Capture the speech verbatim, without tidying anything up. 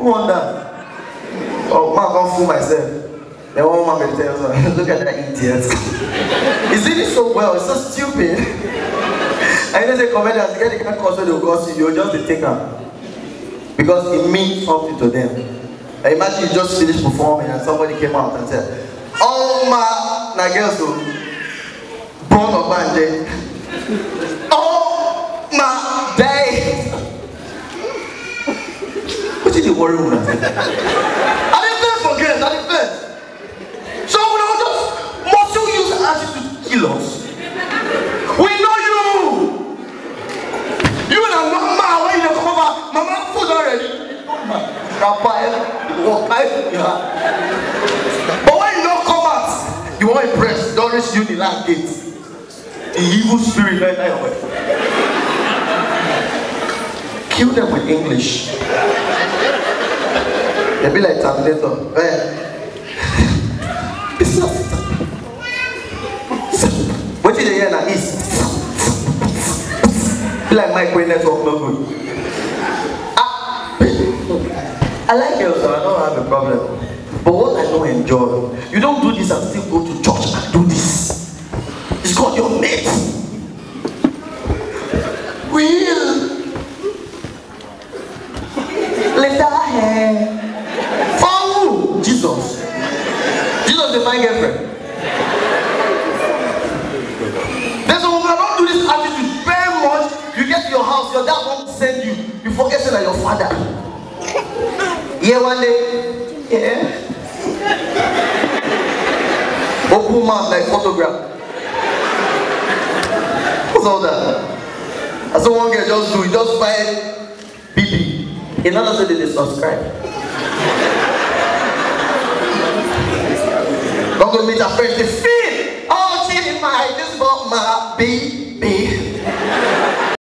Wonder. Oh, man, I can't fool myself. Then one woman will tell you, "Look at that idiot. He's doing it so well, it's so stupid." And you know, say comedians, get the kind of cause wey dey cause you, you just dey take am. Because it means something to them. Now imagine you just finished performing and somebody came out and said, "Oh, my, na girls o, born of banje. Oh, my day." Wetin dey worry una? I dey vex for girls, I dey vex. So una go just, must you use attitude kill us? We know you. You na normal when you dey come out, mama food don ready. Wrapper, eh, walk, eh, yeah. But when you don come out, you wan impress, don reach Unilag gate. The evil spirit don enter your body. Kill them with English. They be like Terminator. Eh. Wetin you dey hear na is. Be like mic wey network no good. Ah, I like girls, so I don't have a problem. But what I don't enjoy, you don't do this and still go to church and do this. It's called your mate. Will. Later, eh? For who? Jesus. Jesus dey find girlfriend. There's a woman, don't do this attitude. Very much. You get to your house, your dad won't send you. You forget say na your father. Yeah, one day. Yeah. Open mouth like photograph. What's all that? I saw one girl just do it, just buy B B. You know, say they dey subscribe. Don't go meet her friends. They feel